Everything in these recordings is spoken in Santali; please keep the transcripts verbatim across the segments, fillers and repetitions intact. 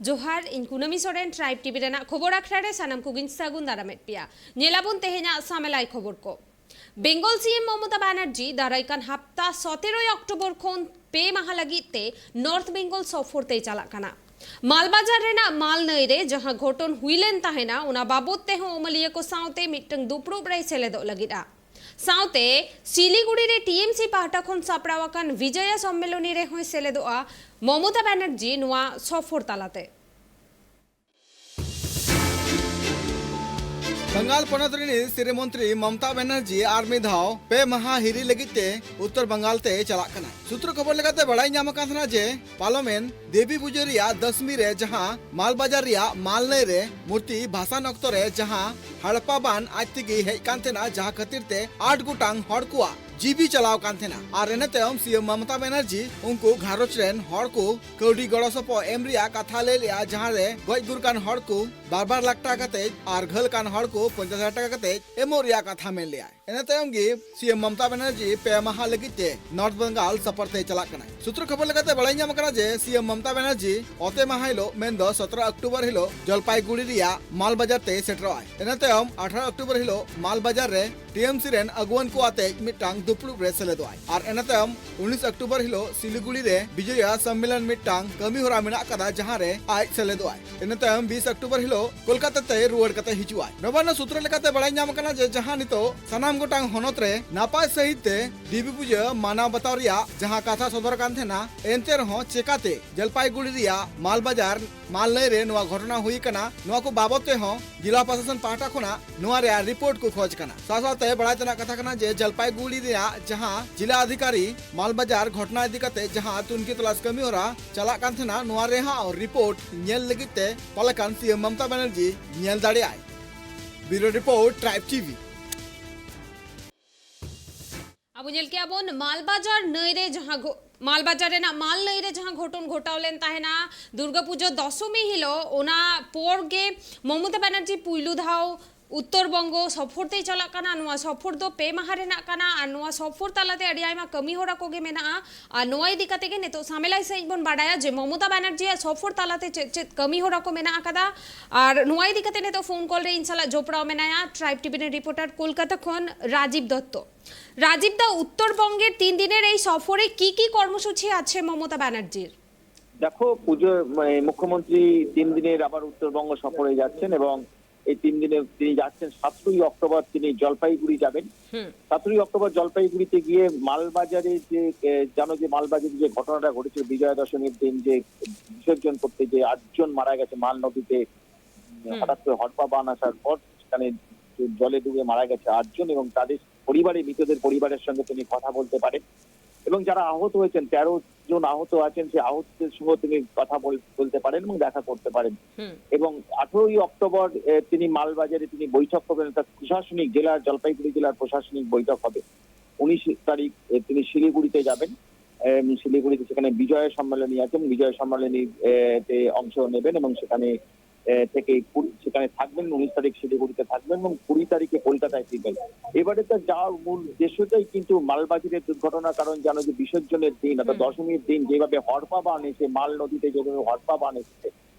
ᱡᱚᱦᱟᱨ, ᱤᱧ ᱠᱩᱱᱟᱹᱢᱤ ᱥᱚᱨᱮᱱ, ᱴᱨᱟᱭᱤᱵᱽ ᱴᱤᱵᱷᱤ ᱨᱮᱱᱟᱜ ᱠᱷᱚᱵᱚᱨ ᱟᱠᱷᱲᱟ ᱨᱮ ᱥᱟᱱᱟᱢ ᱠᱚᱜᱮᱧ ᱥᱟᱹᱜᱩᱱ ᱫᱟᱨᱟᱢᱮᱫ ᱯᱮᱭᱟ᱾ ᱧᱮᱞᱟᱵᱚᱱ ᱛᱮᱦᱮᱧᱟᱜ ᱥᱟᱢᱮᱞᱟᱭ ᱠᱷᱚᱵᱚᱨ ᱠᱚ᱾ ᱵᱮᱝᱜᱚᱞ ᱥᱤ ᱮᱢ ᱢᱚᱢᱚᱛᱟ ᱵᱟᱱᱟᱨᱡᱤ ᱫᱟᱨᱟᱭ ᱠᱟᱱ ᱦᱟᱯᱛᱟ ᱥᱚᱛᱮᱨᱚᱭ ᱚᱠᱴᱳᱵᱚᱨ ᱠᱷᱚᱱ ᱯᱮ ᱢᱟᱦᱟ ᱞᱟᱹᱜᱤᱫ ᱛᱮ ᱱᱚᱨᱛᱷ ᱵᱮᱝᱜᱚᱞ ᱥᱚᱯᱷᱚᱨ ᱛᱮᱭ ᱪᱟᱞᱟᱜ ᱠᱟᱱᱟ᱾ ᱢᱟᱞᱵᱟᱡᱟᱨ ᱨᱮᱱᱟᱜ ᱢᱟᱞ ᱱᱟᱹᱭ ᱨᱮ ᱡᱟᱦᱟᱸ ᱜᱷᱚᱴᱚᱱ ᱦᱩᱭ ᱞᱮᱱ ᱛᱟᱦᱮᱱᱟ, ᱚᱱᱟ ᱵᱟᱵᱚᱛ ᱛᱮᱦᱚᱸ ᱚᱢᱟᱹᱞᱤᱭᱟᱹ ᱠᱚ ᱥᱟᱶᱛᱮ ᱢᱤᱫᱴᱟᱝ ᱫᱩᱯᱲᱩᱵ ᱨᱮᱭ ᱥᱮᱞᱮᱫᱚᱜ ᱞᱟᱹᱜᱤᱫᱼᱟ᱾ ᱥᱟᱶᱛᱮ ᱥᱤᱞᱤᱜᱩᱲᱤ ᱨᱮ ᱴᱤ ᱮᱢ ᱥᱤ ᱯᱟᱦᱴᱟ ᱠᱷᱚᱱ ᱥᱟᱯᱲᱟᱣ ᱟᱠᱟᱱ ᱵᱤᱡᱚᱭᱟ ᱥᱚᱢᱢᱮᱞᱚᱱᱤ ᱨᱮᱦᱚᱸᱭ ᱥᱮᱞᱮᱫᱚᱜᱼᱟ ᱢᱚᱢᱚᱛᱟ ᱵᱟᱱᱟᱨᱡᱤ ᱱᱚᱣᱟ ᱥᱚᱯᱷᱚᱨ ᱛᱟᱞᱟᱛᱮ᱾ ᱵᱟᱝᱜᱟᱞ ᱯᱚᱱᱚᱛ ᱨᱤᱱᱤᱡ ᱥᱤᱨᱟᱹ ᱢᱚᱱᱛᱨᱤ ᱢᱚᱢᱚᱛᱟ ᱵᱟᱱᱟᱨᱡᱤ ᱟᱨ ᱢᱤᱫ ᱫᱷᱟᱣ ᱯᱮ ᱢᱟᱦᱟ ᱦᱤᱨᱤ ᱞᱟᱹᱜᱤᱫ ᱛᱮ ᱩᱛᱛᱚᱨ ᱵᱟᱝᱜᱟᱞ ᱛᱮ ᱪᱟᱞᱟᱜ ᱠᱟᱱᱟ᱾ ᱥᱩᱛᱨᱚ ᱠᱷᱚᱵᱚᱨ ᱞᱮᱠᱟᱛᱮ ᱵᱟᱲᱟᱭ ᱧᱟᱢ ᱟᱠᱟᱱ ᱛᱟᱦᱮᱱᱟ ᱡᱮ ᱯᱟᱞᱚᱢᱮᱱ ᱫᱮᱵᱤ ᱯᱩᱡᱟᱹ ᱨᱮᱭᱟᱜ ᱫᱚᱥᱢᱤ ᱨᱮ ᱡᱟᱦᱟᱸ ᱢᱟᱞᱵᱟᱡᱟᱨ ᱨᱮᱭᱟᱜ ᱢᱟᱞ ᱱᱟᱹᱭ ᱨᱮ ᱢᱩᱨᱛᱤ ᱵᱷᱟᱥᱟᱱ ᱚᱠᱛᱚ ᱨᱮ ᱡᱟᱦᱟᱸ ᱦᱟᱲᱯᱟ ᱵᱟᱱ ᱟᱡ ᱛᱮᱜᱮ ᱦᱮᱡ ᱠᱟᱱ ᱛᱟᱦᱮᱱᱟ, ᱡᱟᱦᱟᱸ ᱠᱷᱟᱹᱛᱤᱨ ᱛᱮ ᱟᱴ ᱜᱚᱴᱟᱝ ᱦᱚᱲ ᱠᱚᱣᱟᱜ ᱡᱤᱣᱤ ᱪᱟᱞᱟᱣ ᱠᱟᱱ ᱛᱟᱦᱮᱱᱟ᱾ ᱟᱨ ᱤᱱᱟᱹ ᱛᱟᱭᱚᱢ ᱥᱤ ᱮᱢ ᱢᱚᱢᱚᱛᱟ ᱵᱟᱱᱟᱨᱡᱤ ᱩᱱᱠᱩ ᱜᱷᱟᱨᱚᱸᱡᱽ ᱨᱮᱱ ᱦᱚᱲ ᱠᱚ ᱠᱟᱹᱣᱰᱤ ᱜᱚᱲᱚ ᱥᱚᱯᱚᱦᱚᱫ ᱮᱢ ᱨᱮᱭᱟᱜ ᱠᱟᱛᱷᱟ ᱞᱟᱹᱭ ᱞᱮᱜᱼᱟ, ᱡᱟᱦᱟᱸ ᱨᱮ ᱜᱚᱡ ᱜᱩᱨ ᱠᱟᱱ ᱦᱚᱲ ᱠᱚ ᱵᱟᱨ ᱵᱟᱨ ᱞᱟᱠᱷ ᱴᱟᱠᱟ ᱠᱟᱛᱮ ᱟᱨ ᱜᱷᱟᱹᱞ ᱠᱟᱱ ᱦᱚᱲ ᱠᱚ ᱯᱚᱧᱪᱟᱥ ᱦᱟᱡᱟᱨ ᱴᱟᱠᱟ ᱠᱟᱛᱮ ᱮᱢᱚᱜ ᱨᱮᱭᱟᱜ ᱠᱟᱛᱷᱟ ᱢᱮᱱ ᱞᱮᱜᱼᱟᱭ᱾ ᱤᱱᱟᱹ ᱛᱟᱭᱚᱢ ᱜᱮ ᱥᱤ ᱮᱢ ᱢᱚᱢᱚᱛᱟ ᱵᱟᱱᱟᱨᱡᱤ ᱯᱮ ᱢᱟᱦᱟ ᱞᱟᱹᱜᱤᱫ ᱛᱮ ᱱᱚᱨᱛᱷ ᱵᱮᱝᱜᱟᱞ ᱥᱚᱯᱷᱚᱨ ᱛᱮ ᱪᱟᱞᱟᱜ ᱠᱟᱱᱟᱭ᱾ ᱥᱩᱛᱨᱚ ᱠᱷᱚᱵᱚᱨ ᱞᱮᱠᱟᱛᱮ ᱵᱟᱲᱟᱭ ᱧᱟᱢ ᱟᱠᱟᱱᱟ ᱡᱮ ᱥᱤ ᱮᱢ ᱢᱚᱢᱚᱛᱟ ᱵᱟᱱᱟᱨᱡᱤ ᱚᱛᱮ ᱢᱟᱦᱟ ᱦᱤᱞᱳᱜ, ᱢᱮᱱᱫᱚ ᱥᱚᱛᱨᱚ ᱚᱠᱴᱳᱵᱚᱨ ᱦᱤᱞᱳᱜ ᱡᱚᱞᱯᱟᱭᱜᱩᱲᱤ ᱨᱮᱭᱟᱜ ᱢᱟᱞ ᱵᱟᱡᱟᱨ ᱛᱮᱭ ᱥᱮᱴᱮᱨᱚᱜᱼᱟᱭ᱾ ᱤᱱᱟᱹ ᱛᱟᱭᱚᱢ ᱟᱴᱷᱟᱨᱚ ᱚᱠᱴᱳᱵᱚᱨ ᱦᱤᱞᱳᱜ ᱢᱟᱞ ᱵᱟᱡᱟᱨ ᱨᱮ ᱴᱤ ᱮᱢ ᱥᱤ ᱨᱮᱱ ᱟᱹᱜᱩᱣᱟᱹᱱ ᱠᱚ ᱟᱛᱮ ᱢᱤᱫᱴᱟᱝ ᱫᱩᱯᱲᱩᱵ ᱨᱮ ᱥᱮᱞᱮᱫᱚᱜᱼᱟᱭ᱾ ᱟᱨ ᱤᱱᱟᱹ ᱛᱟᱭᱚᱢ ᱩᱱᱤᱥ ᱚᱠᱴᱳᱵᱚᱨ ᱦᱤᱞᱳᱜ ᱥᱤᱞᱤᱜᱩᱲᱤ ᱨᱮ ᱵᱤᱡᱚᱭᱟ ᱥᱚᱢᱢᱮᱞᱚᱱ ᱢᱤᱫᱴᱟᱝ ᱠᱟᱹᱢᱤ ᱦᱚᱨᱟ ᱢᱮᱱᱟᱜ ᱟᱠᱟᱫᱟ, ᱡᱟᱦᱟᱸ ᱨᱮ ᱟᱡ ᱥᱮᱞᱮᱫᱚᱜᱼᱟᱭ᱾ ᱤᱱᱟᱹ ᱛᱟᱭᱚᱢ ᱵᱤᱥ ᱚᱠᱴᱳᱵᱚᱨ ᱦᱤᱞᱳᱜ ᱠᱳᱞᱠᱟᱛᱟ ᱛᱮ ᱨᱩᱣᱟᱹᱲ ᱠᱟᱛᱮ ᱦᱤᱡᱩᱜᱼᱟᱭ᱾ ᱱᱚᱵᱟᱱᱱᱚ ᱥᱩᱛᱨᱚ ᱞᱮᱠᱟᱛᱮ ᱵᱟᱲᱟᱭ ᱧᱟᱢ ᱟᱠᱟᱱᱟ ᱡᱮ ᱡᱟᱦᱟᱸ ᱱᱤᱛᱚᱜ ᱥᱟᱱᱟᱢ ᱜᱚᱴᱟᱝ ᱦᱚᱱᱚᱛ ᱨᱮ ᱱᱟᱯᱟᱭ ᱥᱟᱹᱦᱤᱡ ᱛᱮ ᱫᱮᱵᱤ ᱯᱩᱡᱟᱹ ᱢᱟᱱᱟᱣ ᱵᱟᱛᱟᱣ ᱨᱮᱭᱟᱜ ᱡᱟᱦᱟᱸ ᱠᱟᱛᱷᱟ ᱥᱚᱫᱚᱨ ᱠᱟᱱ ᱛᱟᱦᱮᱱᱟ, ᱮᱱᱛᱮ ᱨᱮᱦᱚᱸ ᱪᱮᱠᱟᱛᱮ ᱡᱚᱞᱯᱟᱭᱜᱩᱲᱤ ᱨᱮᱭᱟᱜ ᱢᱟᱞ ᱵᱟᱡᱟᱨ ᱢᱟᱞ ᱱᱟᱹᱭ ᱨᱮ ᱱᱚᱣᱟ ᱜᱷᱚᱴᱚᱱᱟ ᱦᱩᱭ ᱟᱠᱟᱱᱟ, ᱱᱚᱣᱟ ᱠᱚ ᱵᱟᱵᱚᱛ ᱛᱮᱦᱚᱸ ᱡᱮᱞᱟ ᱯᱨᱚᱥᱟᱥᱚᱱ ᱯᱟᱦᱴᱟ ᱠᱷᱚᱱᱟᱜ ᱱᱚᱣᱟ ᱨᱮᱭᱟᱜ ᱨᱤᱯᱳᱨᱴ ᱠᱚ ᱠᱷᱚᱡᱽ ᱠᱟᱱᱟ᱾ ᱥᱟᱶ ᱥᱟᱶᱛᱮ ᱵᱟᱲᱟᱭ ᱛᱮᱱᱟᱜ ᱠᱟᱛᱷᱟ ᱠᱟᱱᱟ ᱡᱮ ᱡᱚᱞᱯᱟᱭᱜᱩᱲᱤ ᱨᱮᱭᱟᱜ ᱡᱟᱦᱟᱸ ᱡᱮᱞᱟ ᱚᱫᱷᱤᱠᱟᱨᱤ ᱢᱟᱞ ᱵᱟᱡᱟᱨ ᱜᱷᱚᱴᱚᱱᱟ ᱤᱫᱤ ᱠᱟᱛᱮ ᱡᱟᱦᱟᱸ ᱛᱩᱱᱠᱷᱤ ᱛᱚᱞᱟᱥ ᱠᱟᱹᱢᱤ ᱦᱚᱨᱟ ᱪᱟᱞᱟᱜ ᱠᱟᱱ ᱛᱟᱦᱮᱱᱟ, ᱱᱚᱣᱟ ᱨᱮᱦᱚᱸ ᱨᱤᱯᱳᱨᱴ ᱧᱮᱞ ᱞᱟᱹᱜᱤᱫ ᱛᱮ ᱯᱟᱞᱮ ᱠᱷᱟᱱ ᱥᱤ ᱮᱢ ᱢᱚᱢᱚᱛᱟ ᱵᱟᱱᱟᱨᱡᱤ ᱧᱮᱞ ᱫᱟᱲᱮᱭᱟᱜᱼᱟᱭ᱾ ᱵᱤᱭᱩᱨᱳ ᱨᱤᱯᱳᱨᱴ, ᱴᱨᱟᱭᱤᱵᱽ ᱴᱤ ᱵᱷᱤ᱾ ᱟᱵᱚ ᱧᱮᱞ ᱠᱮᱜᱼᱟ ᱵᱚᱱ ᱢᱟᱞᱵᱟᱡᱟᱨ ᱱᱟᱹᱭ ᱨᱮ ᱡᱟᱦᱟᱸ ᱜᱷᱚ-, ᱢᱟᱞᱵᱟᱡᱟᱨ ᱨᱮᱱᱟᱜ ᱢᱟᱞ ᱱᱟᱹᱭ ᱨᱮ ᱡᱟᱦᱟᱸ ᱜᱷᱚᱴᱚᱱ ᱜᱷᱚᱴᱟᱣ ᱞᱮᱱ ᱛᱟᱦᱮᱱᱟ ᱫᱩᱨᱜᱟ ᱯᱩᱡᱟᱹ ᱫᱚᱥᱚᱢᱤ ᱦᱤᱞᱳᱜ, ᱚᱱᱟ ᱯᱚᱨ ᱜᱮ ᱢᱚᱢᱚᱛᱟ ᱵᱟᱱᱟᱨᱡᱤ ᱯᱩᱭᱞᱩ ᱫᱷᱟᱣ ᱩᱛᱛᱚᱨ ᱵᱚᱝᱜᱚ ᱥᱚᱯᱷᱚᱨ ᱛᱮᱭ ᱪᱟᱞᱟᱜ ᱠᱟᱱᱟ᱾ ᱱᱚᱣᱟ ᱥᱚᱯᱷᱚᱨ ᱫᱚ ᱯᱮ ᱢᱟᱦᱟ ᱨᱮᱱᱟᱜ ᱠᱟᱱᱟ ᱟᱨ ᱱᱚᱣᱟ ᱥᱚᱯᱷᱚᱨ ᱛᱟᱞᱟᱛᱮ ᱟᱹᱰᱤ ᱟᱭᱢᱟ ᱠᱟᱹᱢᱤ ᱦᱚᱨᱟ ᱠᱚᱜᱮ ᱢᱮᱱᱟᱜᱼᱟ᱾ ᱟᱨ ᱱᱚᱣᱟ ᱤᱫᱤ ᱠᱟᱛᱮ ᱜᱮ ᱱᱤᱛᱚᱜ ᱥᱟᱢᱮᱞᱟᱭ ᱥᱟᱺᱦᱤᱡ ᱵᱚᱱ ᱵᱟᱰᱟᱭᱟ ᱡᱮ ᱢᱚᱢᱚᱛᱟ ᱵᱟᱱᱟᱨᱡᱤᱭᱟᱜ ᱥᱚᱯᱷᱚᱨ ᱛᱟᱞᱟᱛᱮ ᱪᱮᱫ ᱪᱮᱫ ᱠᱟᱹᱢᱤ ᱦᱚᱨᱟ ᱠᱚ ᱢᱮᱱᱟᱜ ᱟᱠᱟᱫᱟ᱾ ᱟᱨ ᱱᱚᱣᱟ ᱤᱫᱤ ᱠᱟᱛᱮ ᱱᱤᱛᱚᱜ ᱯᱷᱳᱱ ᱠᱚᱞ ᱨᱮ ᱤᱧ ᱥᱟᱞᱟᱜ ᱡᱚᱯᱲᱟᱣ ᱢᱮᱱᱟᱭᱟ ᱴᱨᱟᱭᱤᱵᱽ ᱴᱤᱵᱷᱤ ᱨᱮᱱ ᱨᱤᱯᱳᱨᱴᱟᱨ ᱠᱳᱞᱠᱟᱛᱟ ᱠᱷᱚᱱ ᱨᱟᱡᱤᱵ ᱫᱚᱛᱛᱚ᱾ ᱨᱟᱡᱤᱵ ᱫᱟ, উত্তরবঙ্গের তিন দিনের এই সফরে কি কি কর্মসূচি আছে মমতা ব্যানার্জির? দেখো, পুজো, মানে, মুখ্যমন্ত্রী তিন দিনের আবার উত্তরবঙ্গ সফরে যাচ্ছেন এবং এই তিন দিনে তিনি যাচ্ছেন। সতেরোই অক্টোবর তিনি জলপাইগুড়ি যাবেন। হুম। সতেরোই অক্টোবর জলপাইগুড়িতে গিয়ে মালবাজারে যে, এ, জানো যে মালবাজারে যে ঘটনাটা ঘটেছিল বিজয়া দশমীর দিন, যে বিসর্জন করতে যে আটজন মারা গেছে মাল নদীতে, উম, হুম। হঠাৎ করে হড়পা বান আসার পর সেখানে জলে ডুবে মারা গেছে আটজন এবং তাদের পরিবারে, মৃতদের পরিবারের সঙ্গে তিনি কথা বলতে পারেন এবং যারা আহত হয়েছেন, তেরো জন আহত আছেন, সেই আহতদের সঙ্গে তিনি কথা বল-, বলতে পারেন এবং দেখা করতে পারেন। হুম। এবং আঠারোই অক্টোবর, এ, তিনি মালবাজারে তিনি বৈঠক করবেন, অর্থাৎ প্রশাসনিক, জেলার, জলপাইগুড়ি জেলার প্রশাসনিক বৈঠক হবে। উনিশ তারিখ, এ, তিনি শিলিগুড়িতে যাবেন। এম, শিলিগুড়িতে সেখানে বিজয় সম্মেলনী আছে এবং বিজয় সম্মেলনী, এ, তে অংশ নেবেন এবং সেখানে, এ, থেকে কুড়ি, সেখানে থাকবেন, উনিশ তারিখ শিলিগুড়িতে থাকবেন এবং কুড়ি তারিখে কলকাতায় ফিরবেন। এবারে তার যাওয়ার মূল উদ্দেশ্যটাই কিন্তু মালবাজারের দুর্ঘটনা, কারণ জানো যে বিসর্জনের দিন, অর্থাৎ হুম। দশমীর দিন যেভাবে হড়পা বান এসে মাল নদীতে যেভাবে হড়পা বান এসেছে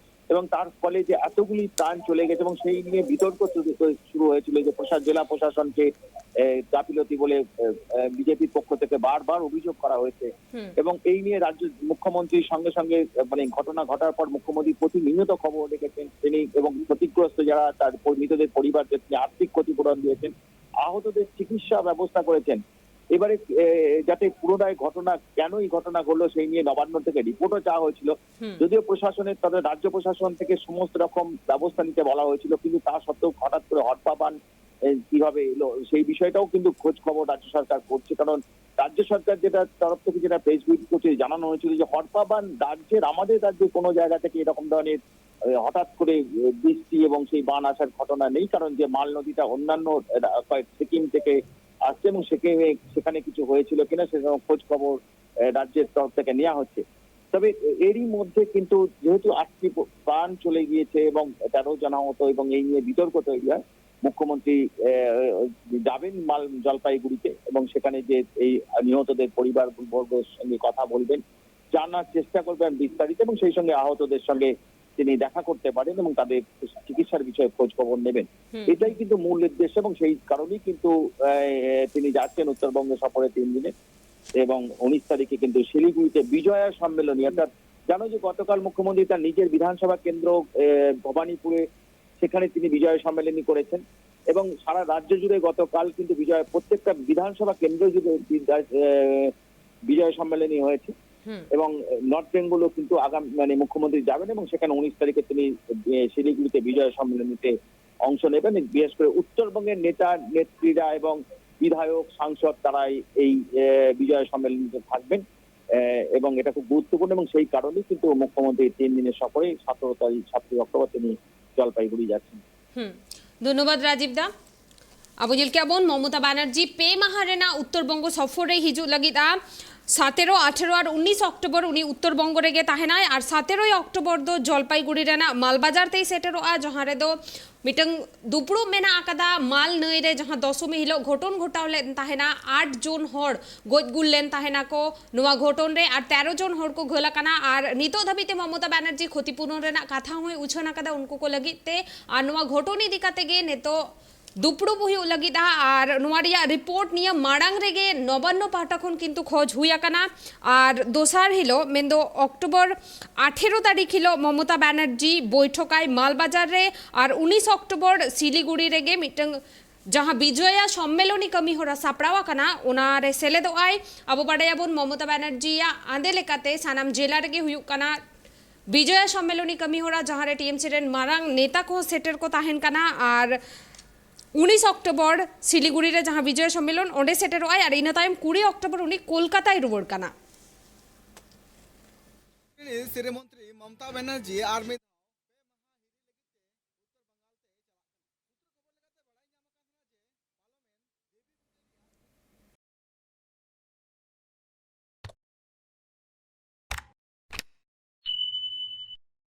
এবং তার ফলে যে এতগুলি প্রাণ চলে গেছে এবং সেই নিয়ে বিতর্ক শুরু, শুরু হয়েছিল যে প্রশা-, জেলা প্রশাসনকে, এ, গাফিলতি বলে, এ, এ, বিজেপির পক্ষ থেকে বারবার অভিযোগ করা হয়েছে। হুম। এবং এই নিয়ে রাজ্য মুখ্যমন্ত্রীর সঙ্গে সঙ্গে, এ, মানে, ঘটনা ঘটার পর মুখ্যমন্ত্রী প্রতিনিয়ত খবর রেখেছেন তিনি এবং ক্ষতিগ্রস্ত যারা তার পরি-, মৃতদের পরিবারকে তিনি আর্থিক ক্ষতিপূরণ দিয়েছেন, আহতদের চিকিৎসা ব্যবস্থা করেছেন। এবারে, এ, যাতে পুনরায় ঘটনা, কেন এই ঘটনা ঘটলো সেই নিয়ে নবান্ন থেকে রিপোর্টও চাওয়া হয়েছিল। হুম। যদিও প্রশাসনের তরফে, রাজ্য প্রশাসন থেকে সমস্ত রকম ব্যবস্থা নিতে বলা হয়েছিল, কিন্তু তা সত্ত্বেও হঠাৎ করে হড়পা বান, এ, কিভাবে এলো সেই বিষয়টাও কিন্তু খোঁজ খবর রাজ্য সরকার করছে। কারণ রাজ্য সরকার যেটা তরফ থেকে যেটা প্রেস মিট করছে, জানানো হয়েছিল যে হড়পা বান রাজ্যের, আমাদের রাজ্যের কোনো জায়গা থেকে এরকম ধরনের, এ, হঠাৎ করে, এ, বৃষ্টি এবং সেই বান আসার ঘটনা নেই, কারণ যে মাল নদীটা অন্যান্য, এ, রা-, কয়েক সিকিম থেকে আসছে এবং সেখানে, সেখানে কিছু হয়েছিল কিনা সেরকম খোঁজ খবর, এ, রাজ্যের তরফ থেকে নেওয়া হচ্ছে। তবে এরই মধ্যে কিন্তু যেহেতু আটটি প-, প্রাণ চলে গিয়েছে এবং তেরো জন আহত এবং এই নিয়ে বিতর্ক তৈরি হয়, মুখ্যমন্ত্রী আহ, যাবেন মাল জলপাইগুড়িতে এবং সেখানে যে এই নিহতদের পরিবার বর্গের সঙ্গে কথা বলবেন, জানার চেষ্টা করবেন বিস্তারিত এবং সেই সঙ্গে আহতদের সঙ্গে তিনি দেখা করতে পারেন এবং তাদের চিকিৎসার বিষয়ে খোঁজ খবর নেবেন। এটাই কিন্তু মূল উদ্দেশ্য এবং সেই কারণেই কিন্তু আহ, তিনি যাচ্ছেন উত্তরবঙ্গ সফরে তিন দিনে। এবং উনিশ তারিখে কিন্তু শিলিগুড়িতে বিজয়া সম্মেলনী, অর্থাৎ জানো যে গতকাল মুখ্যমন্ত্রী তার নিজের বিধানসভা কেন্দ্র আহ, ভবানীপুরে, সেখানে তিনি বিজয় সম্মেলনী করেছেন এবং সারা রাজ্য জুড়ে গতকাল কিন্তু বিজয় প্রত্যেকটা বিধানসভা কেন্দ্র জুড়ে বিজয় আহ, বিজয় সম্মেলনী হয়েছে। এবং নর্থ বেঙ্গলও কিন্তু আগামী মানে মুখ্যমন্ত্রী যাবেন এবং সেখানে উনিশ তারিখে তিনি আহ, শিলিগুড়িতে বিজয় সম্মেলনীতে অংশ নেবেন। বিশেষ করে উত্তরবঙ্গের নেতা নেত্রীরা এবং বিধায়ক সাংসদ তারা এই- এই আহ, বিজয় সম্মেলনীতে থাকবেন আহ, এবং এটা খুব গুরুত্বপূর্ণ এবং সেই কারণেই কিন্তু মুখ্যমন্ত্রী তিন দিনের সফরে সতেরো তারিখ সতেরোই অক্টোবর তিনি জলপাইগুড়ি যাচ্ছেন। হুম, ধন্যবাদ রাজীব দা। ᱟᱵᱚ ᱧᱮᱞ ᱠᱮᱜᱼᱟ ᱵᱚᱱ, ᱢᱚᱢᱚᱛᱟ ᱵᱟᱱᱟᱨᱡᱤ ᱯᱮ ᱢᱟᱦᱟ ᱨᱮᱱᱟᱜ ᱩᱛᱛᱚᱨ ᱵᱚᱝᱜᱚ ᱥᱚᱯᱷᱚᱨ ᱨᱮ ᱦᱤᱡᱩᱜ ᱞᱟᱹᱜᱤᱫᱼᱟ᱾ ᱥᱟᱛᱮᱨᱚ, ᱟᱴᱷᱮᱨᱚ ᱟᱨ ᱩᱱᱤᱥ ᱚᱠᱴᱳᱵᱚᱨ ᱩᱱᱤ ᱩᱛᱛᱚᱨ ᱵᱚᱝᱜᱚ ᱨᱮᱜᱮ ᱛᱟᱦᱮᱱᱟᱭ ᱟᱨ ᱥᱟᱛᱮᱨᱚᱭ ᱚᱠᱴᱳᱵᱚᱨ ᱫᱚ ᱡᱚᱞᱯᱟᱭᱜᱩᱲᱤ ᱨᱮᱱᱟᱜ ᱢᱟᱞᱵᱟᱡᱟᱨ ᱛᱮᱭ ᱥᱮᱴᱮᱨᱚᱜᱼᱟ, ᱡᱟᱦᱟᱸ ᱨᱮᱫᱚ ᱢᱤᱫᱴᱟᱝ ᱫᱩᱯᱲᱩᱵ ᱢᱮᱱᱟᱜ ᱟᱠᱟᱫᱟ ᱢᱟᱞ ᱱᱟᱹᱭ ᱨᱮ, ᱡᱟᱦᱟᱸ ᱫᱚᱥᱚᱢᱤ ᱦᱤᱞᱳᱜ ᱜᱷᱚᱴᱚᱱ ᱜᱷᱚᱴᱟᱣ ᱞᱮᱱ ᱛᱟᱦᱮᱱᱟ, ᱟᱴ ᱡᱚᱱ ᱦᱚᱲ ᱜᱚᱡ ᱜᱩᱨ ᱞᱮᱱ ᱛᱟᱦᱮᱱᱟ ᱠᱚ ᱱᱚᱣᱟ ᱜᱷᱚᱴᱚᱱ ᱨᱮ, ᱟᱨ ᱛᱮᱨᱚ ᱡᱚᱱ ᱦᱚᱲ ᱠᱚ ᱜᱷᱟᱹᱞ ᱟᱠᱟᱱᱟ᱾ ᱟᱨ ᱱᱤᱛᱚᱜ ᱫᱷᱟᱹᱵᱤᱡ ᱛᱮ ᱢᱚᱢᱚᱛᱟ ᱵᱟᱱᱟᱨᱡᱤ ᱠᱷᱚᱛᱤᱯᱩᱨᱚᱱ ᱨᱮᱱᱟᱜ ᱠᱟᱛᱷᱟ ᱦᱚᱸᱭ ᱩᱪᱷᱟᱹᱱ ᱟᱠᱟᱫᱟ ᱩᱱᱠᱩ ᱠᱚ ᱞᱟᱹᱜᱤᱫ ᱛᱮ᱾ ᱟᱨ ᱱᱚᱣᱟ ᱜᱷᱚᱴᱚᱱ ᱤᱫᱤ ᱠᱟᱛᱮ ᱜᱮ ᱱᱤᱛᱚᱜ ᱫᱩᱯᱲᱩᱵ ᱦᱩᱭᱩᱜ ᱞᱟᱹᱜᱤᱫᱼᱟ᱾ ᱟᱨ ᱱᱚᱣᱟ ᱨᱮᱭᱟᱜ ᱨᱤᱯᱳᱨᱴ ᱱᱤᱭᱟᱹ ᱢᱟᱲᱟᱝ ᱨᱮᱜᱮ ᱱᱚᱵᱟᱱᱱᱚ ᱯᱟᱦᱴᱟ ᱠᱷᱚᱱ ᱠᱤᱱᱛᱩ ᱠᱷᱚᱡᱽ ᱦᱩᱭ ᱟᱠᱟᱱᱟ᱾ ᱟᱨ ᱫᱚᱥᱟᱨ ᱦᱤᱞᱳᱜ, ᱢᱮᱱᱫᱚ ᱚᱠᱴᱳᱵᱚᱨ ᱟᱴᱷᱮᱨᱚ ᱛᱟᱹᱨᱤᱠᱷ ᱦᱤᱞᱳᱜ ᱢᱚᱢᱚᱛᱟ ᱵᱟᱱᱟᱨᱡᱤ ᱵᱳᱭᱴᱷᱚᱠᱟᱭ ᱢᱟᱞᱵᱟᱡᱟᱨ ᱨᱮ, ᱟᱨ ᱩᱱᱤᱥ ᱚᱠᱴᱳᱵᱚᱨ ᱥᱤᱞᱤᱜᱩᱲᱤ ᱨᱮᱜᱮ ᱢᱤᱫᱴᱟᱝ ᱡᱟᱦᱟᱸ ᱵᱤᱡᱚᱭᱟ ᱥᱚᱢᱢᱮᱞᱚᱱᱤ ᱠᱟᱹᱢᱤ ᱦᱚᱨᱟ ᱥᱟᱯᱲᱟᱣ ᱟᱠᱟᱱᱟ, ᱚᱱᱟ ᱨᱮ ᱥᱮᱞᱮᱫᱚᱜ ᱟᱭ᱾ ᱟᱵᱚ ᱵᱟᱰᱟᱭᱟᱵᱚᱱ, ᱢᱚᱢᱚᱛᱟ ᱵᱟᱱᱟᱨᱡᱤᱭᱟᱜ ᱟᱸᱫᱮ ᱞᱮᱠᱟᱛᱮ ᱥᱟᱱᱟᱢ ᱡᱮᱞᱟ ᱨᱮᱜᱮ ᱦᱩᱭᱩᱜ ᱠᱟᱱᱟ ᱵᱤᱡᱚᱭᱟ ᱥᱚᱢᱢᱮᱞᱚᱱᱤ ᱠᱟᱹᱢᱤ ᱦᱚᱨᱟ, ᱡᱟᱦᱟᱸ ᱨᱮ ᱴᱤ ᱮᱢ ᱥᱤ ᱨᱮᱱ ᱢᱟᱨᱟᱝ ᱱᱮᱛᱟ ᱠᱚᱦᱚᱸ ᱥᱮᱴᱮᱨ ᱠᱚ ᱛᱟᱦᱮᱱ ᱠᱟᱱᱟ᱾ ᱟᱨ ᱩᱱᱤᱥ ᱚᱠᱴᱳᱵᱚᱨ ᱥᱤᱞᱤᱜᱩᱲᱤ ᱨᱮ ᱡᱟᱦᱟᱸ ᱵᱤᱡᱚᱭᱟ ᱥᱚᱢᱢᱮᱞᱚᱱ, ᱚᱸᱰᱮ ᱥᱮᱴᱮᱨᱚᱜ ᱟᱭ ᱟᱨ ᱤᱱᱟᱹ ᱛᱟᱭᱚᱢ ᱠᱩᱲᱤ ᱚᱠᱴᱳᱵᱚᱨ ᱩᱱᱤ ᱠᱳᱞᱠᱟᱛᱟᱭ ᱨᱩᱣᱟᱹᱲ ᱠᱟᱱᱟ᱾ ᱥᱤᱨᱟᱹ ᱢᱚᱱᱛᱨᱤ ᱢᱚᱢᱚᱛᱟ ᱵᱟᱱᱟᱨᱡᱤ ᱟᱨ ᱢᱤᱫ